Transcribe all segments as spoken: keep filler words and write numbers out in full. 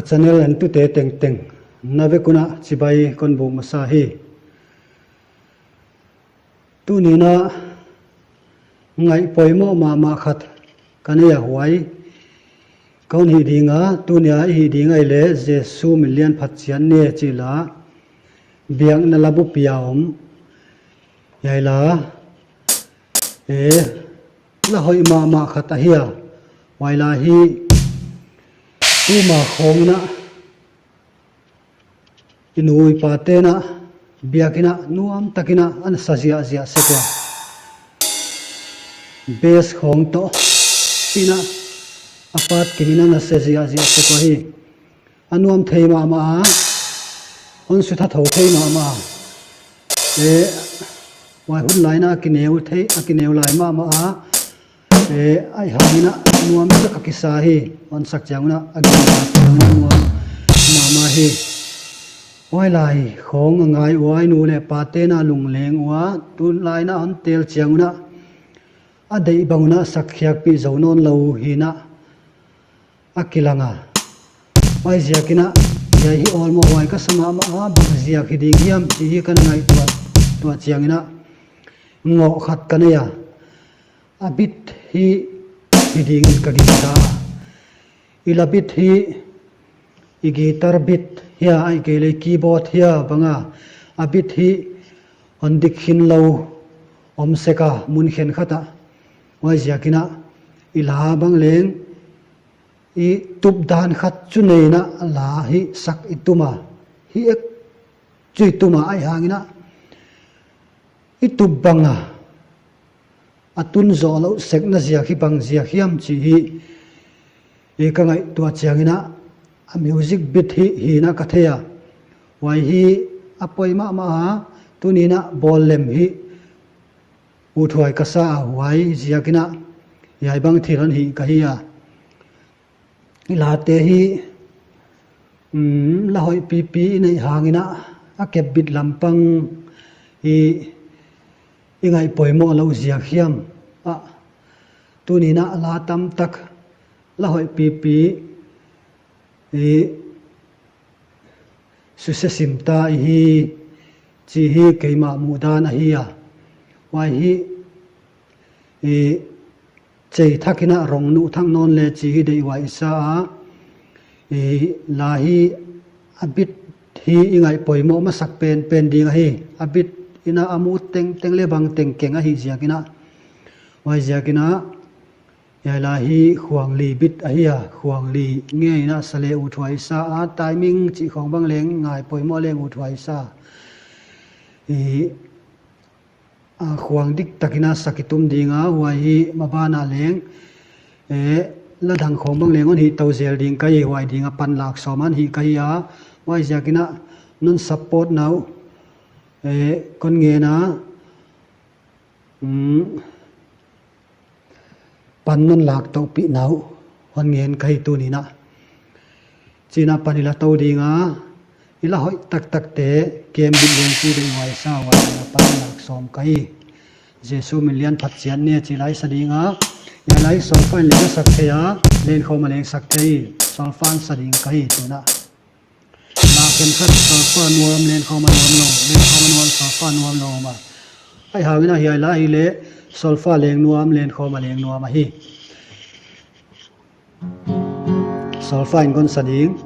Channel entute tengteng na vek un chibai kon buk masa hi. Tuni'n a ngaih poimoh mahmah khat ka nei a, huai kon hih ding a, tuni a i hih ding ahihleh Jesu min lian phat chiat ni chi la, biakna la bupi a om. Hiai la, e, la hoih mahmah khat ahi a. Huai la hi tuma khawng in a, i nu i pate'n a biakinn ah nuam takin a ana sa ziahziah sek ua. Bass khawng toh in a, a pat kim in ana sa ziahziah sek ua hi. A nuam thei mahmah a, hon sutha thou thei mahmah a. E, huai hun lai in a kineu thei, a kineu lai mahmah a. E, ahihhangin a nuam tak a kisa hi. Hon sak chiang un a, a gittar chiang un a nuam mahmah hi. Huai lai khawng a ngai ua, i nu leh pate'n a lungleng ua, tulai in a hon tel chiang un a, a deih bang un a sak khiakpih zou nawn lou hi'n a, a kilang a. Huaiziakin a, hiai hi awlmoh huai ka sa mahmah a, bang ziak hi ding hiam chih hi ka na ngaihtuah, tuah chiangin a, ngoh khat ka nei a. A beat hi, hi dingin ka gingta a. I la beat hi, i guitar beat hia, ahihkeileh keyboard hia bang a, a beat hi hon dik khin lou om sek a, mun khenkhat ah. Huaiziakin a, i la bang leng, i tup dan khat chu nei in a, la hi sak i tum a, hi ek chu i tum a, ahihhangin a, i tup bang a, a tun zoh louh sekna ziak hi bang ziak hiam chih hi, e, ka ngaihtuah chiangin a, a music beat hi, hi'n a ka thei a. Huai hi a poi mahmah a, tuni'n a bawl lem hi uthuai ka sa a, huaiziakin a, hiai bang thil hon hih ka hi a. I late hi, mm, la hoih pipi i neih hangin a, a kep beat lampang hi i ngaih poimoh louh ziak hiam a, tuni'n a la tam tak la hoih pipi i suse sim ta i hi, chih hi keimah muhdan ahi a. Huai hi, i, chei thakin a rong nuh thak nawn le chih hi deihhuai i sa a. I, la hi a beat hi i ngaih poimoh masak penpen ding ahi. A beat in a, a mu tengteng leh bang teng keng ahihziakin a. Huaiziakin a, hiai la hi khuangli beat ahi a, khuangli ngei in a sa leh uthuai sa a, timing chih khawng bang leng ngaih poimoh leng uthuai sa. I, a, khuang dik takin a sak i tum ding a, huai hi maban a leng, e, la dang khawng bang leng hon hih tou zel ding ka hi, huai ding a pan lak sawm hon hih ka hi a, huaiziakin a non support na uh, e, kon ngen a, um, pan non lak touhpih na uh hon ngen ka hi tuni'n a. Chi'n a pan i la tou ding a, i la hoih taktakte kem beat leng chih deihhuai sa, huai in a pan lak sawm ka hi. Jesu min lian phat chiat ni chih la i sa ding a, hiai la hi solfa in leng sak thei a, len khawm a leng sak thei, solfa in sa ding ka hi tuni'n a. La khenkhat solfa nuam, len khawm a nuam lou, len khawm a nuam, solfa nuam lou ma. Ahihhangin a hiai la hi leh solfa leng nuam, len khawm a leng nuam ahi. Solfa in kon sa ding.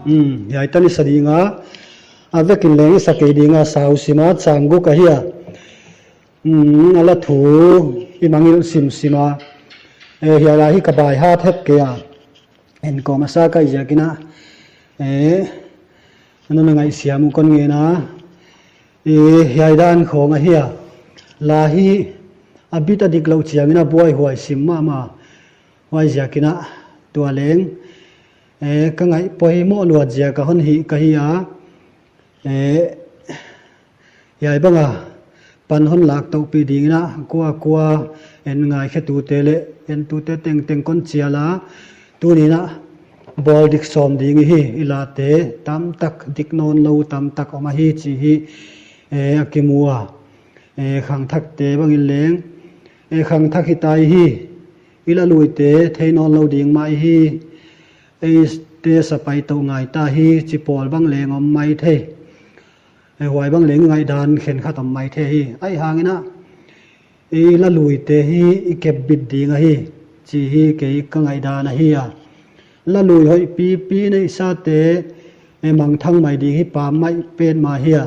Hmm, hiai tan i sa ding a, a vekin leng i sa kei ding a, sau sim a, chang guk ahi a. Hmm, a la thu i mangngilh simsim a. Eh, hiai la hi ka baihat het kei a. En kawm a sa ka hih ziakin a. Eh, na na ngaihsiam uh kon ngen a. Eh, hiai dan khawng ahi a. La hi a beat a dik lou chiangin a buaihuai sim mahmah. Huaiziakin a tua leng, eh, ka ngaih poimoh luat ziak a hon hih ka hi a. Eh, hiai bang a pan hon lak touhpih dingin a, kuakua en ngaikhetute leh entute tengteng kon chial a. Tuni'n a bawl dik sawm ding i hi, i late tamtak dik nawnlou tamtak om ahi chih hi, eh, a kimu a. Eh, khangthakte bangin leng, eh, khangthak hita i hi, i la luite thei nawnlou ding mah i hi, eite sa pai tou ngai ta hi, chi pawl bang leng om maithei. Eh, huai bang leng ngaihdan khenkhat om maithei hi. Ahihhangin a, i la luite hi i kep bit ding ahi, chih hi kei ka ngaihdan ahi a. La lui hoih pipi neihsate, eh, mangthang mai ding hi pammaih petmah hi a.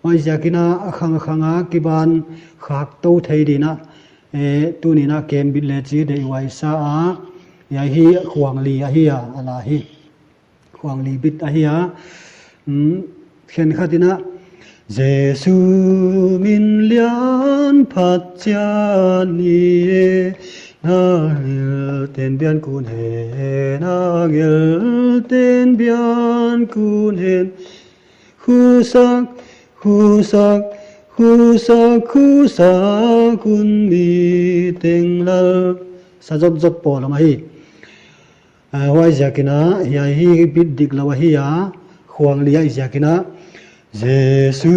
Huaiziakin a, a khang a khang a kiban khak tou thei dingin a, eh, tuni'n a kem bit le chi deihhuai sa a. Hiai hi khuang li ahi a, a la hi. Khuang li beat ahi a. Hmm, khenkhatin a, Jesu min lian phat chiat ni e, na ngel ten bian kun hen, na ngel ten bian kun hen. Khusak, khusak, khusak, khusak un mi teng lal. Sa zotzot pawl om ahi. Ah, huaiziakin a, hiai hi beat dik lou ahi a, khuang li ahih ziakin a. Jesu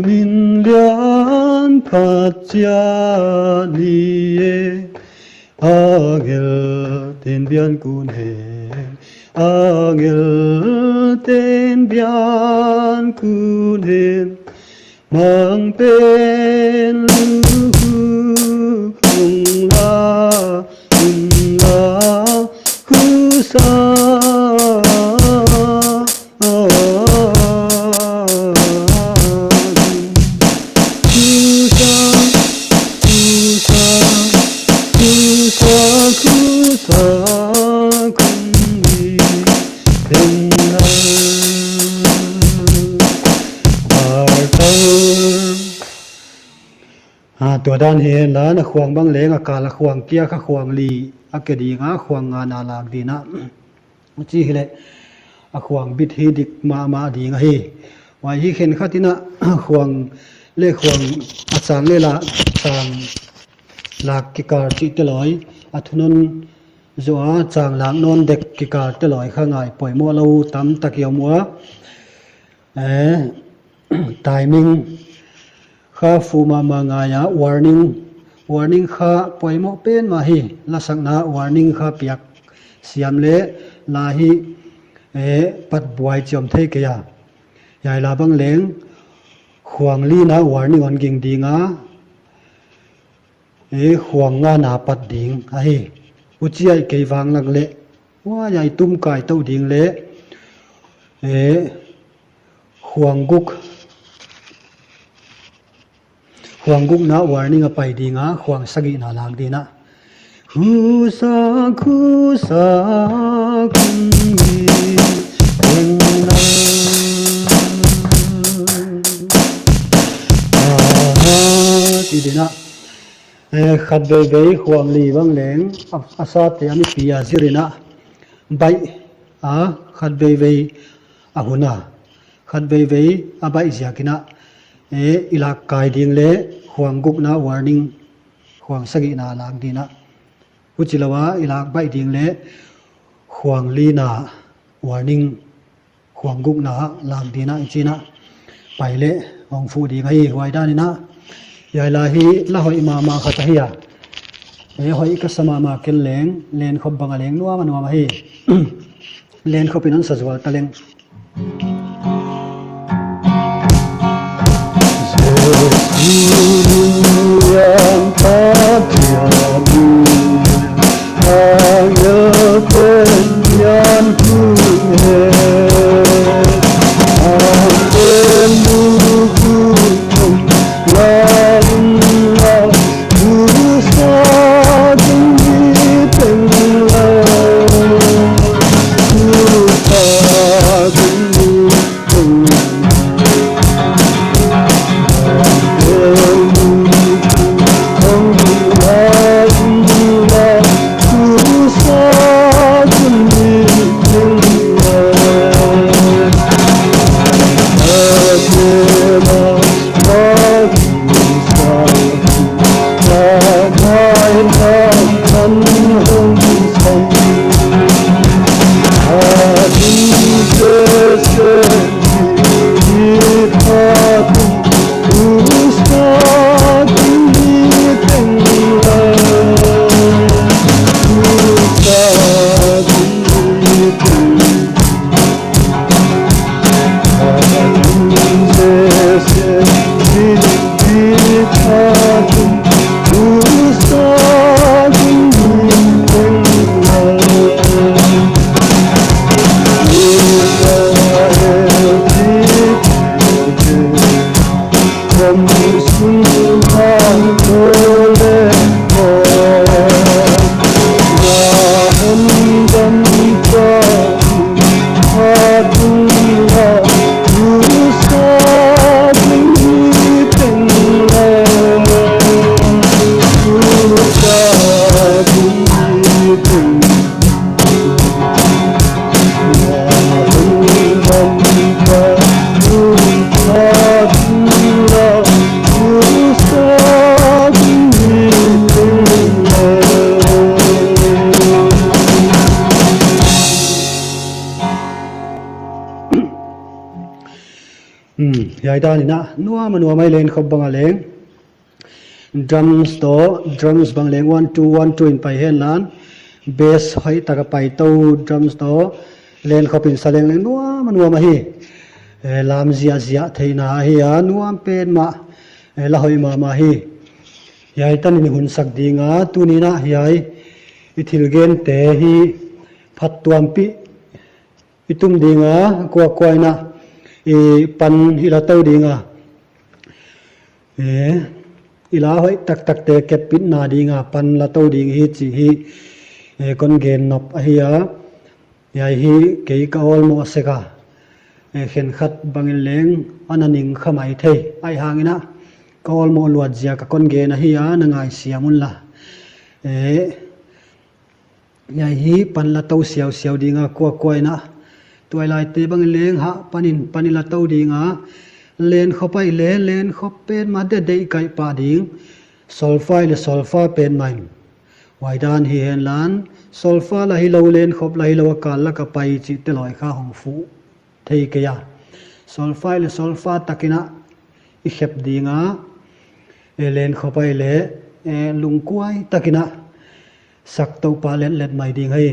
min lian phat chiat ni e, angel ten bian kun hen, angel ten bian kun hen. Mangpen lu hu hong la, hong la, hu sa. Hu sa, hu sa, hu sa, hu sa, kum ni. Ah, tua dan hi hen la, na khuang bang leng a kal a khuang kia kha khuang li a ke ding a, khuang nga na lak dingin a. Chi hileh a khuang beat hi dik mahmah ding ahi. Huai hi khenkhatin a khuang leh khuang a chang leh la chang lak kikal chihte loi, a thunawn zoh a chang lak nawn dek kikal te loi kha ngai poimoh lou tamtak i om ua. Eh, timing kha fu mahmah ngai a, warning, warning kha poimoh pen mah hi, lasakna warning kha piak siam leh la hi, eh, pat buai chiom thei kei a. Hiai la bang leng khuang li'n a warning hon ging ding a. Eh, khuang nga na pat ding ahi. Huchi a i kei vang lak leh, huai a i tum kai tou ding leh, eh, khuang guk, khuang gukna warning a pai ding a, khuang sagihna lak dingin a. Hu sa, hu sa, Kum ni teng la. Ah, ti ding a. Eh, khatveivei khuang li bang leng, a, a sate a mipi a zir in a, baih a, khatveivei a hun a, khatveivei a baih ziak in a, eh, i lak kai ding leh khuang gukna warning, khuang sagihna lak ding a. Huchi lou a, i lak baih ding leh khuang lina warning, khuang gukna lak ding a i chi a. Pai leh hong phu ding ahi, huai dan in a. Hiai la hi la hoih mahmah khat ahi a. Eh, hoih ka sa mahmah ken leng, Lenkhop bang a leng nuam a nuam ahi. Lenkhop in hon sa zual ta leng. Hmm, hiai dan in a, nuam a nuam ahi Lenkhop bang a leng. Drums toh, drums bang leng one two, one two in pai hen lan. Bass hoih taka pai tou, drums toh. Lenkhop in sa leng leng nuam a nuam ahi. Eh, lam ziahziah theihna ahi a, nuam petmah. Eh, la hoih mahmah hi. Hiai tan in hun sak ding a, tuni in a hiai i thil gente hi phattuampih i tum ding a, kuakua in a, i pan i la tou ding a. Eh, i la hoih taktakte kep pitna ding a, pan la tou ding hi chih hi, eh, kon gen nop ahi a. Hiai hi kei ka awlmoh sek a. Eh, khenkhat bang in leng ana ning kha mai thei. Ahihhang in a, ka awlmoh luat ziak a kon gen ahi a, na ngaihsiam un la. Eh, Hiai hi pan la tou siausiau ding a, kuakua in a. Tuailaite bang leng hah pan in, pan i la tou ding a. Lenkhop ahihleh, Lenkhop petmah deih kaih pah ding. Solfa ahihleh solfa petmah in. Huai dan hi hen lan. Solfa la hilou, Lenkhop la hilou, a kal lak a pai chihte loi kha hong phu thei kei a. Solfa ahihleh solfa tak in a i khep ding a, eh, Lenkhop ahihleh, eh, lungkuai tak in a sak tou pah letlet mai ding hi.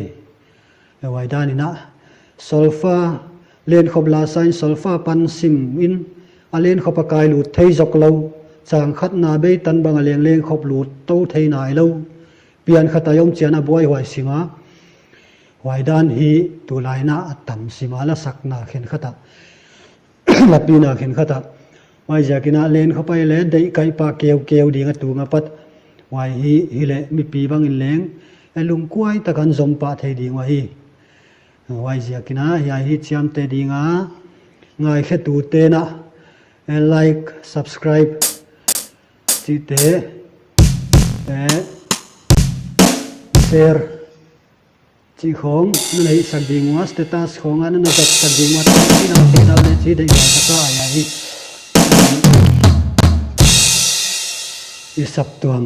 Eh, huai dan in a solfa, Lenkhop la sa in solfa pan sim in a Lenkhop a kai lut thei zok lou. Chang khatna bei tan bang a leng Lenkhop lut tou thei nailou. Pian khat a i om chiang a buaihuai sim a. Huai dan hi tulai in a tam sim a, la sakna khenkhat a, la pina khenkhat a. Huaiziak in a Lenkhop ahihleh deih kaih pah keukeu ding a tung a pat. Huai hi, hileh mipi bang in leng, eh, lungkuai tak a zom pah thei ding uh ahi. Huaiziakin a, hiai hi chiamteh ding a, ngaikhetute'n a, eh, like, subscribe chihte, eh, share chih khawng na neihsak ding ua, status khawng a na zatsak ding ua, tak in a theihna leh chi deihhuai ka sa a, hiai hi i saptuam,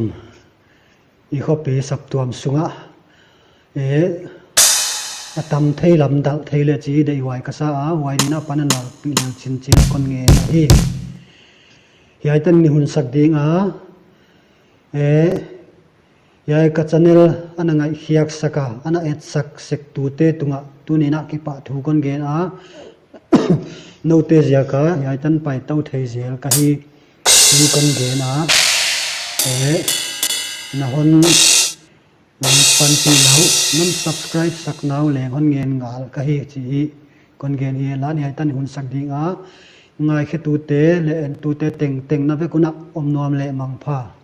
i khopi saptuam sungah, eh, a tam thei lam dalh thei leh chi deihhuai ka sa a, huai ding a pan a nalpih leu chinchin a kon ngen ahi. Hiai tan i hunsak ding a, eh, hiai ka channel ana ngaihkhiaksak a, ana etsak sektute tungah tuni'n a kipahthu kon gen a, noute ziak a hiai tan paitou thei zel ka hi, chi kon gen a, eh, na hon panpih nau, non subscribe sak nau leng hon ngen ngal ka hi chih kon gen hi. Lan hiai tan i hunsak ding a, ngaikhetute leh entute tengteng na vek un a om nuam leh mangpha.